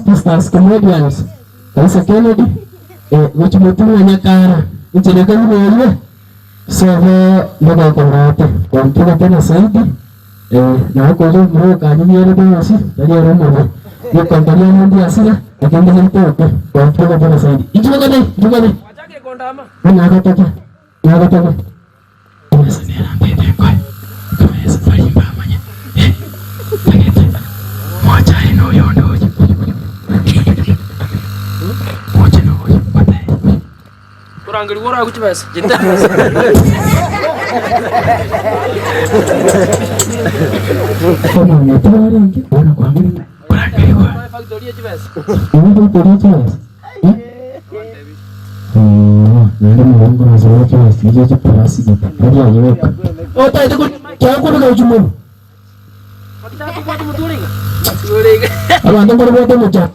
City Stars Comedians, Karisa Kennedy, eh, gochia motwe ng'a Nyakara, inche reka buna erio, sobo ndogokorora Kompyuta tena zaidi, eh, nabo koria omura okanyigierete onsi, tari ere omobe. Rikongo riane ndiasire, lakini ndigaitoke, kompyuta tena zaidi. Inchuo gose, inchuo gose. Nagatoke, nagatoke. Emesa nerambete enkoe, ekamesa tari mbamanye, eh, tagete mocha aye noyonde oyo, mocha noyo, batebie oyo. Korangerigwa oragwe chibesa. Omong'ina twarenge bono kwang'ire ng'a korangerigwa. Efactory ye chibesa. Efactory ye chibesa. Eh? Oo, naende omogongo ase chibesa echio chiparasiti tari aye oka. Otaete kiago kobeka gochia monwe. Abanto mbarabwate omochando.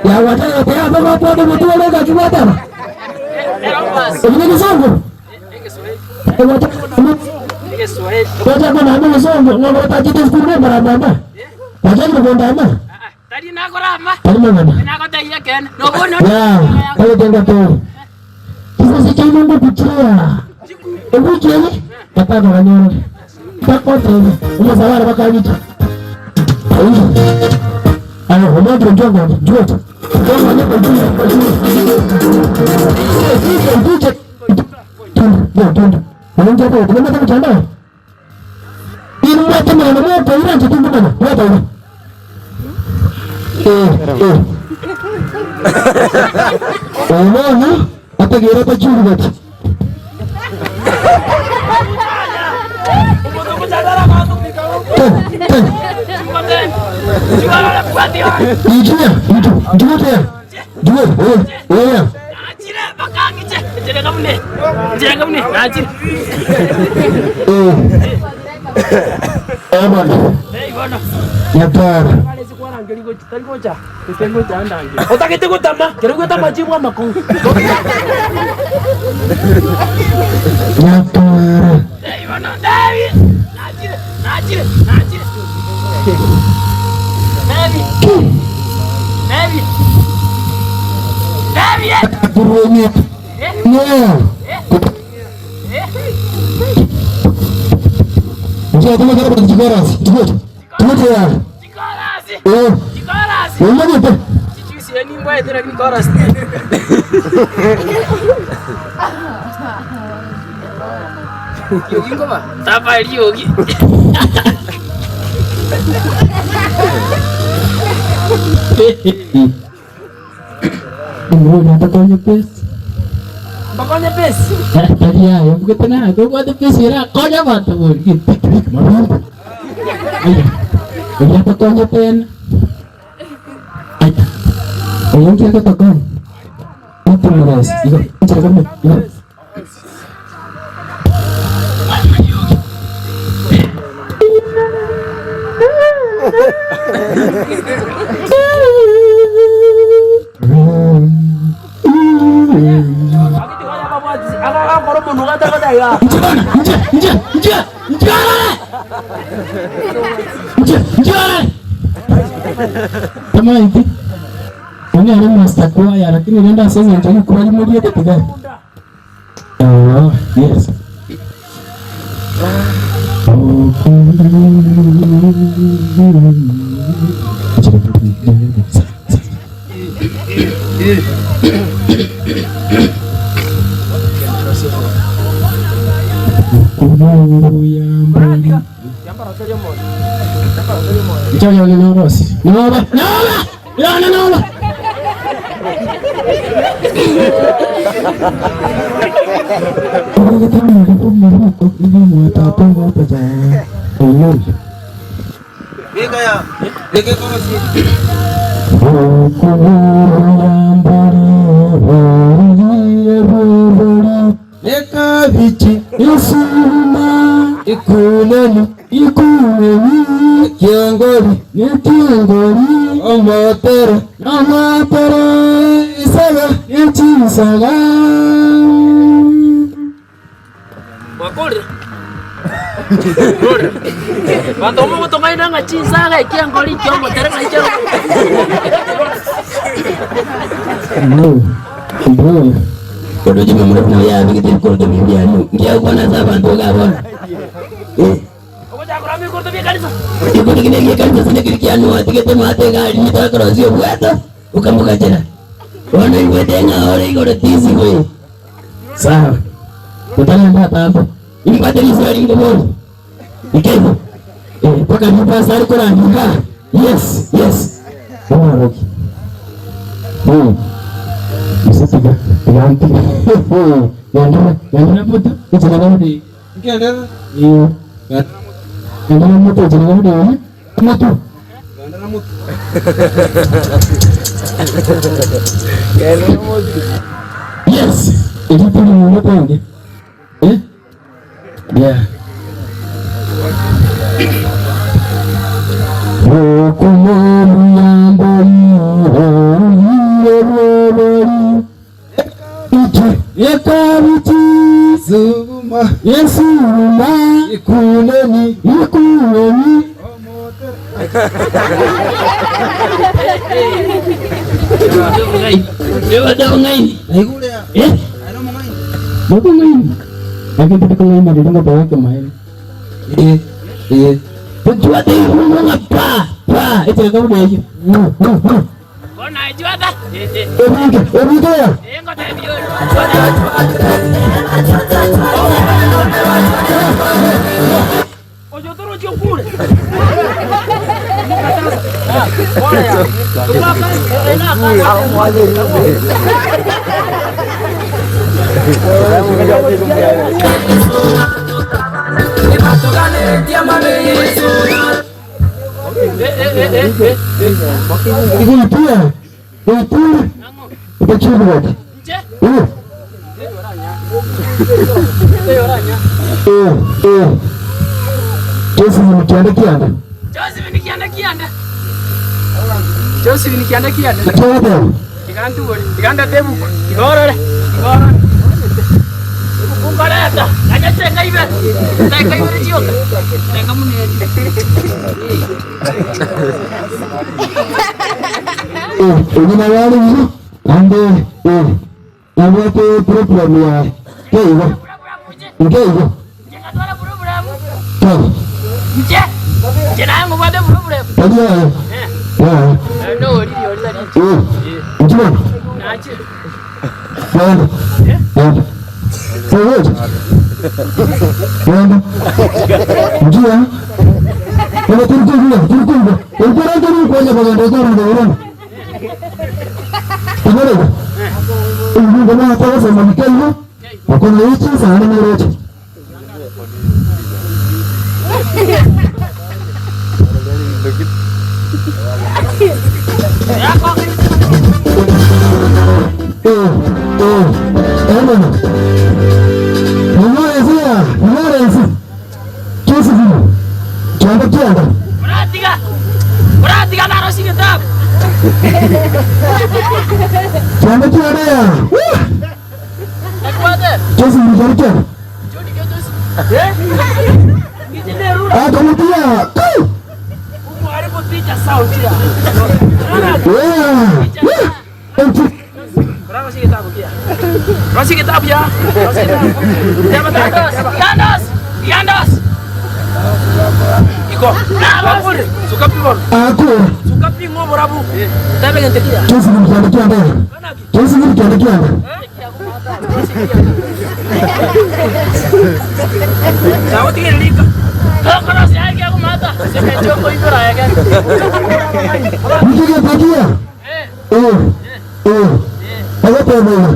Yagwatana goteba aba babwate omotwe ore gaki gwateba. Eki negesongo. Gocha konama egesongo ng'a gotachete esukuru nembarambamba. Gwachakire kondama. Tari mang'ana. Yaa, tagete ngotebe. Chisese chiaino ngoku chire aa. Ewiki eye, batakobanyora. Bakotebia, omosabara bakagicha. Aye, aye, omwakire nchwo ngonye, nchwo oche. Nchwo ngonye, nchwo, nchwo, nchwo. Tundu, tundu. Oyo nchwo okogotu, nomanyete gochanda aye? Inwe mwatemera na mokoira inche tinkomanya, bwata iga. Eh, eh. Oyo bono ategeire atachiuri gati. Ten, ten. Inchuya, inchu, inchu gote ya. Inchu gote, eh, eh, ya. Eh. Eh, bono. Nyatara. Otagete gotama, kero gwetama chibwa amakong'u. Nyatara. Tamaiti, onye are master choir lakini rende ase eng'encho rikura rimoriete tiga. Oh, yes. Noba, noba, noba, noba. Ekabichi isuma ikuneni ikuneni ekiongori ekiongori omotere omotere isaga echisaga. Mwakorire? Abanto mogotong'aina ng'a chinsaga ekiangori ki'omotere ng'ai kiago. Oroche momura buna oyabegete ebikoroto biria biane, ngiagokwana ase abanto iga bono. Eh. Ogochaka korama ebikoroto bi'ekanisa. Ekero kende gi'ekanisa ase nekeri kiane oatigete maate iga aria torakorosia obwato, okamogachera. Bono oigwete ng'a ore igoro tisigwe. Sawa, totarenda atambe, nimbwate riswali nkoborie. Ikeigo, eh, mpaka riupa ase are korandia igaa. Yes, yes. Omworokia. Hmm. Gose tiga, tiga ntige. Genderera, genderera moto, enchera gaude. Ngenderere. Ee, genderera moto, enchera gaude oye. Moto. Genderera moto. Yes. Erieta rimwe tenge. Eh? Yeah. Suguma. Yesuma Ikuneni. ikuneni Naigure. Eh? Nokong'aini. Egento tikong'aina riria ngotoa ekemanyererio. Eh, eh. Tochwate iguru ng'a pa, pa, echanga buna eyio. Wu, wu, wu. Bono aye chwata. Obike, obike ya. Ee, ngotebia ore. Oyo torochi okure. Goitia, goitia. Otachibugoki. Eh. Eh, eh. Josephine kianda kianda. Josephine kianda kianda. Josephine kianda kianda. Kianda. Tiga ntubore, tiga ndete ebuku, tiga orore, tiga orore. Ebuku nkoreta, ganya chenga ibere, chenga ibere chioka, chenga muno eri. Eh, ogima bware buya, naende eh, nabwate program ya nkeigo, nkeigo. Tari. Tari yaye. Yaye. Eh, inki bono? Genda. Genda. Forward. Genda. Ngiya. Ebe turi kuvuga, turi kuvuga. Ukora turi kwenda bagenda kwa rwanda. Tabarega. Ubu ngoma atabasa mukeigo. Akona ichi sana neroche. Eh, eh, eh, Lawrence ya, Lawrence. Kesi zino. Kianda kianda. Oratiga, oratiga narosie getabu. Kianda kianda ya. Woo! Kesi zino kianda kianda. Akamutia. Kuu! Yeah. Yeah. Ako. Kesi zino kianda kianda. Kesi zino kianda kianda. Niki gepakia. Eh. Eh. Agoteba iga.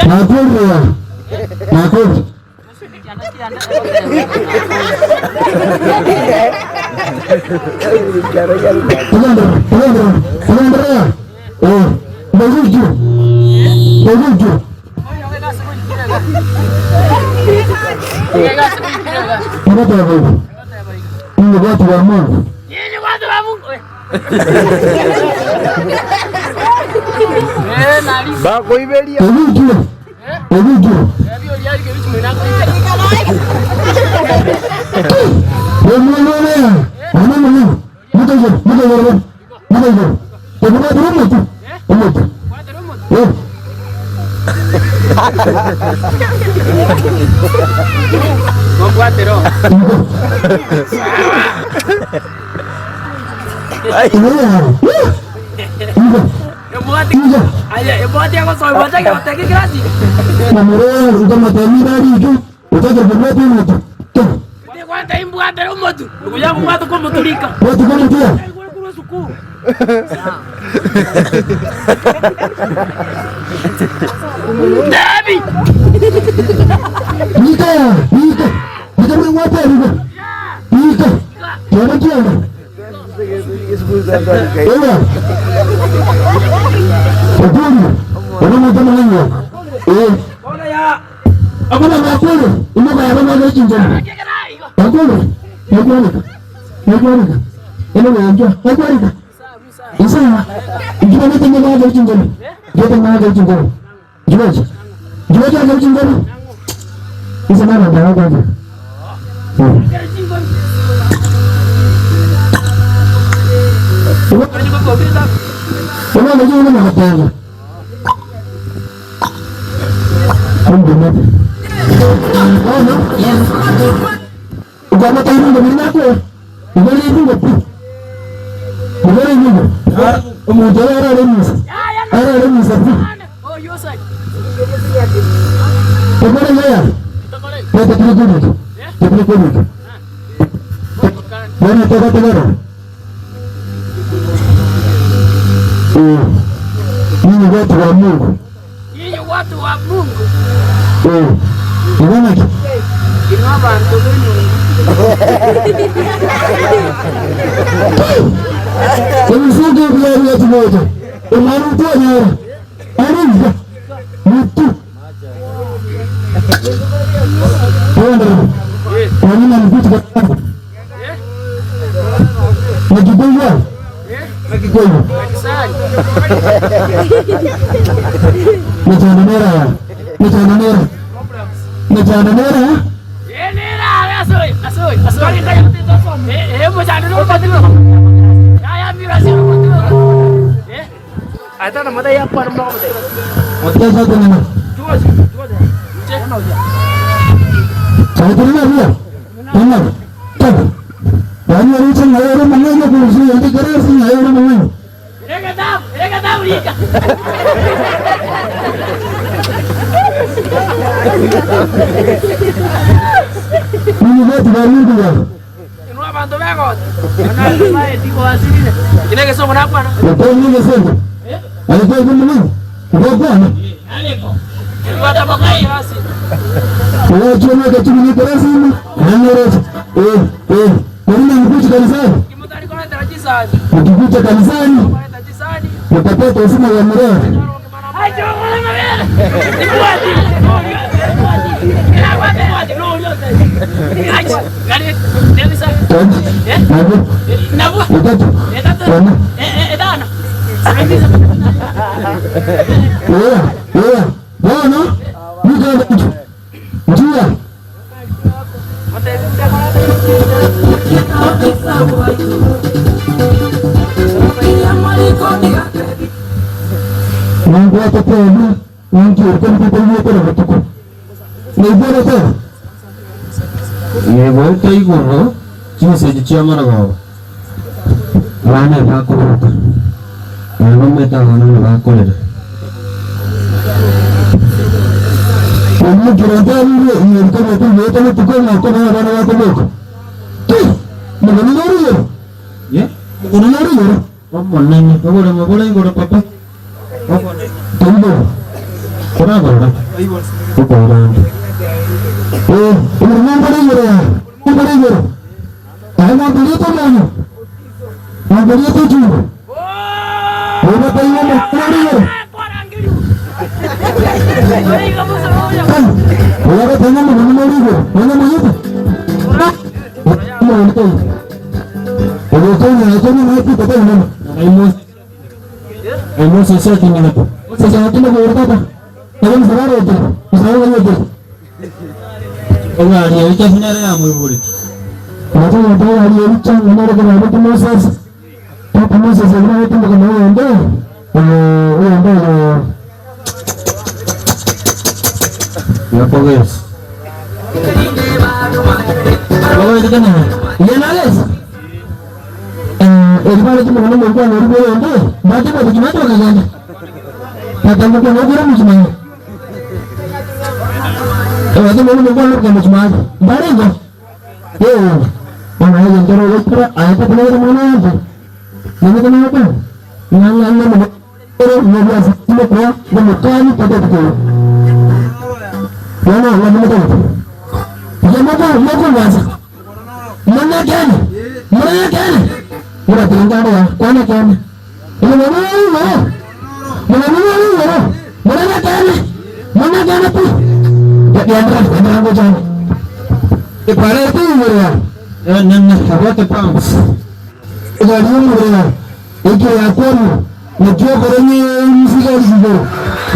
Nakurira. Nakurira. Tugendera, tugendera, tugendera. Eh, ndaguju. Ndaguju. Agoteba iga. Ninyi watu wa Mungu. Nyinyi watu wa Mungu. Bakoiberia. Ebikire. Ebikire. Yeboete igoro chinsa echi chia marogoba, abana ebakoboka, na abamwete abana bakorera. Ye? Omonene, oboremo bore igoro papa. Omonene. Koraborora. Okoirande. Mosese atinigete. Mosese atinigete igoro tata. Nabo omosabe aroche, omosabe ng'ai oche. Egari eria chasi nere yamoiborete. Nache gento egari eria changa nere kobabete Moses. Tata Moses oria nagotumeka na oyonde oyo oyonde oyo. Yakogesa. Ogoete kenene. Iga nagesa. Eh, eri bagotumeka na omokwana oria bwa oyonde oyo. Mbate bwate bakagenda. Tata ngokwana okore omochimani. Egati mono mokwana oka mochimani. Mbarengo. Eh, bono egento rogoikora aye tata nere mwana yonte. Nanyete nagokwana. Ng'a ng'a ng'a mono ere nobiase timokoa nomokani tata tikoyo. Bono ng'a momotagete. Tiga moko mokong'wansa. Muna ekeene, muna ekeene. Muratiga nkande ya kwana ekeene. Omong'ina ore igoro, omong'ina ore igoro, muna ekeene, muna ekeene pi. Genderera, genderera ngocha ande. Eparete igoro ya. Enene ebwate pumps. Egari y'omobere ya ekio yakwarire, nakio okoremia emsigari igoro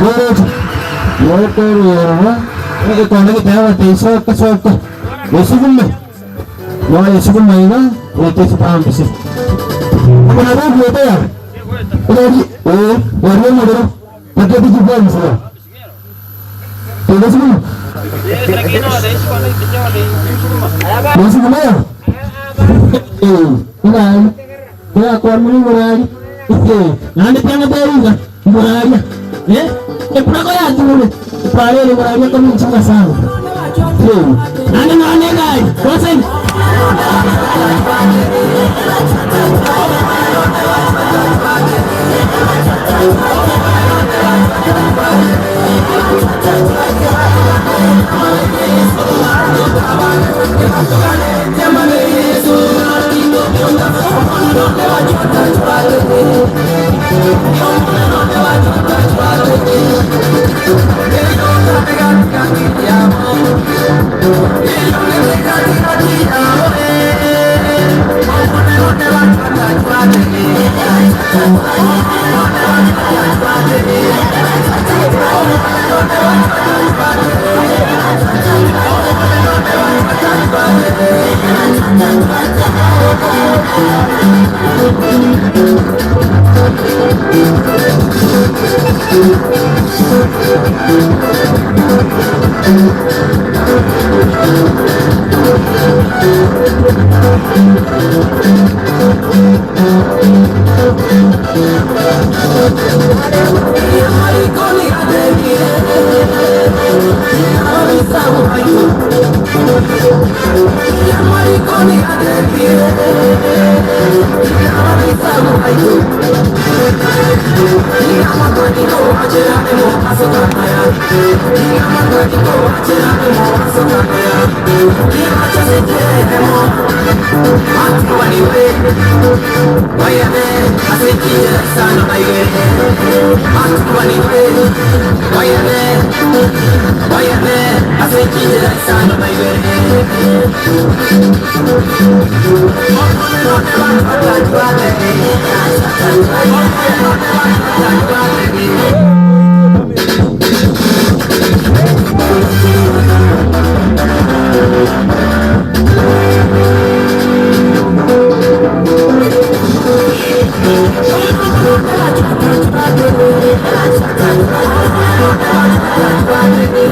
roroche. Gokoruerwa egekonde getagote isoka soka gosugume noyo suguma iga goeta esipambisi. Amo nabo ogoeta ya egari ee egari y'omorero nakio tichikwarisia ya tegosuguma gosuguma ya ee egari eyakwarire igoro aria ee naende tiang'ete iga. Igoro aria, eh, eprako yaturure, epara ere igoro aria kominching'a sana. Eh, naende nonya na egari, gose.